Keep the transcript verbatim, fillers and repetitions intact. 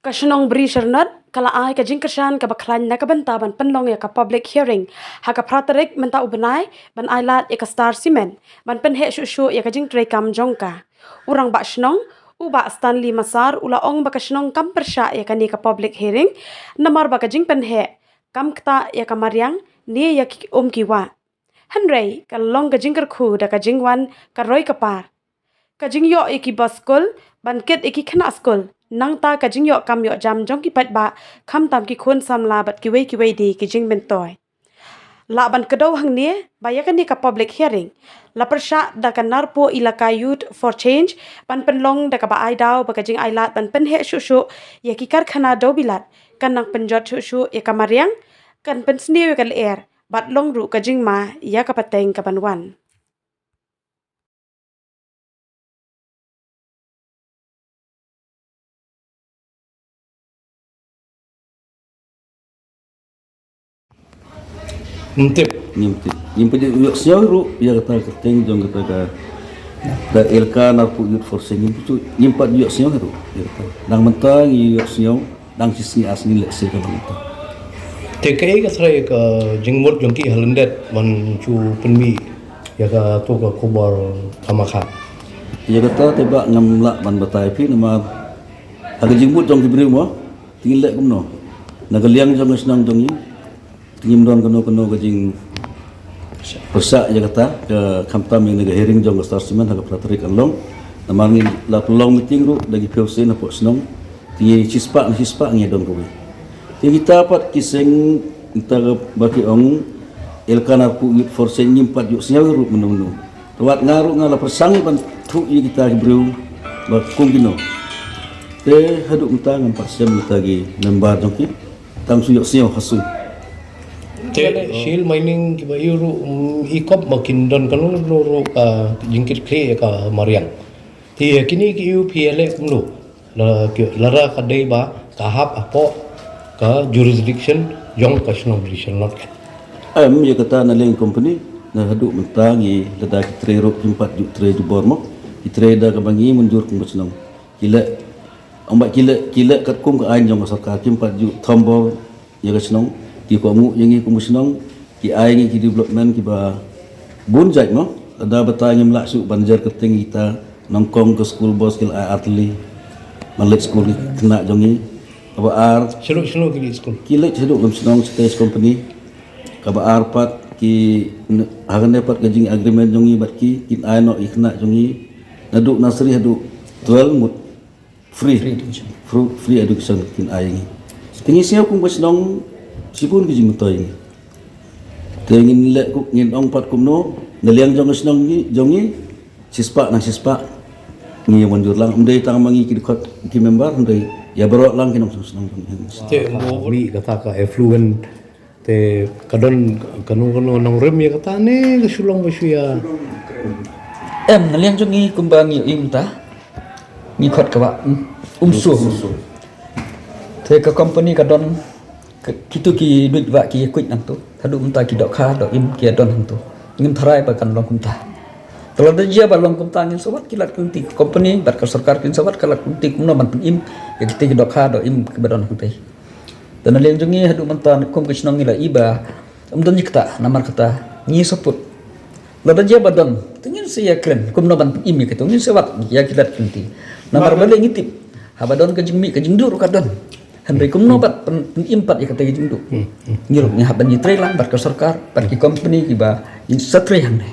Ka shnong Bri Shyrnot ka la ai ka jingkyrshan kaba khlaiñ na ka bynta ban pynlong ïa ka public hearing ha ka phra tarik mynta u bnai ban ailad ïa ka Star Cement ban pynheh shuh shuh ïa ka jingtrei kam jong ka. U rangbah shnong, u Bah Stanley Massar, u la ong ba ka shnong kam pyrshah ïa kane ka public hearing namar ba ka jingpynheh kam ktah ïa ka mariang ne ïa ki um ki wah. Hynrei ka long ka jingkyrkhu da ka jingwan ka roi ka par, ka jingïoh ïa ki bos skul ban kit ïa ki khynnah skul, nangta ka jingïoh kam ïoh jam jong ki paidbah, khamtam ki khun samla bad kiwei kiwei de ki jingmyntoi. Lah ban kdew hangne ba ïa kane ka public hearing la pyrshah da ka Narpuh Elaka Youth for Change ban pynlong da kaba ai daw ba ka jingailad ban pynheh shuh shuh ïa ki karkhana dewbilat kan nang pynjot shuh shuh ïa ka mariang, kan pynsniew ïa ka lyer bad long ruh ka jingma ïa ka pateng kaban wan. Ngim tip. Ngim tip. Ngim pat ju ïohsngew ruh ïa kata ka kyrteng jong kata ka, ka Elaka Narpuh Youth for Change, ngim pat ju, ngim pat ju ïohsngew ruh ïa kata. Dang mynta ngi ïohsngew dang shi sngi ar sngi lehse ka long kata. Te kaei ka trai ka jingmut jong ki ha lyndet ban shu pynmih ïa kato ka khubor khamkha? Ïa kata te bah ngam lah ban batai phi namar ha ka jingmut jong ki briew mo, te ngin leh kumno? Na ka liang jong ka shnong jong ngi te ngim don kano kano ka jingpyrshah ïa kata, ka khamtam ïa kane ka hearing jong ka Star Cement ha ka phra tarik kan long. Namar ngi la pynlong meeting ruh da ki phew sien hapoh shnong. Te ngi shispah, shispah ngi don kawei. Te kita pat ki seng, kita kaba ki ong Elaka Narpuh Youth for Change, ngim pat ju ïohsngew ruh mynno mynno. Te wat nga ruh nga la pyrshang ban thuh ïa kita ki briew ba kum kino. Te haduh mynta ngam pat shem kita ki member jong ki. Tang shu ïohsngew ha shu. Te Shield Mining kiba ïoh ruh, um, i kop ba kin don kano ruh, ruh ka jingkitkhlieh ïa ka mariang. Te kine ki ïoh phi ïaleh kumno? La ki, lada ka dei ba ka hap hapoh ka jurisdiction jong ka shnong Bri Shyrnot. Em, ïa kata na liang company, na haduh mynta ngi lada ki trei ruh kim pat ju trei jubor mo. Ki trei da kaba ngi mynjur kum ka shnong. Ki leh, ong ba ki leh, ki leh katkum ka aiñ jong ka sorkar, kim pat ju thombor ïa ka shnong. Ki kohnguh ïa ngi kum ka shnong, ki ai ngi ki development kiba bun jait mo. Lada batai ngim lah shuh ban jer kyrteng kita, nyngkong ka school bus ki la ai ar tylli ban leit skul ki khynnah jong ngi. Kaba ar, shaduh, shaduh ki leit skul, ki leit shaduh kum shnong, stage company. Kaba ar pat ki, ha kane pat ka jing agreement jong ngi bad ki, kin ai noh ïa ki khynnah jong ngi naduh nursery haduh twelve mut free. Free education. Free, free education kin ai ngi. Te ngi sngew kum ka shnong shibun ki jingmyntoi ngi. Te ngin leh kum, ngin ong pat kumno, na liang jong ka shnong ngi, jong ngi, shispah na shispah ngi ïa mynjur lang, ym dei tang ma ngi ki dkhot ki member, ym dei, ïa baroh lang ki nongshong shnong jong ngi. Te mo mih kata ka effluent, te ka don kano kano nongrim ïa kata ne ka shu long ba shu ïa? Em, na liang jong ngi kumba ngi ïohi mynta, ngi khot kaba, um, umsu. Te ka company ka don, ka, kito ki duid ba ki kuit nangto. Haduh mynta ki dohkha dohim ki don hangto. Ngim tharai ba kan long kumta. Te lada jia ba long kumta ngin sa wad ki lad ki lynti, ka company bad ka sorkar kin sa wad ki lad ki lynti kumno ban pynim ïa kito ki dohkha dohim kiba don hangtei. Te na liang jong ngi haduh mynta kum ka shnong ngi la i ba ym don jingktah, namar kata ngi support. Lada jia ba don, te ngin sa ïa kren kumno ban pynim ïa kito, ngin sa wad ïa ki lad ki lynti. Namar balei ngi tip, haba don ka jingmih ka jingduh ruh ka don. Hynrei kumno pat pyn-, pynim pat ïa kata ka jingduh. Ngi ruh ngi hap ban ïatrei lang bad ka sorkar, bad ki company kiba kin sa trei hangne.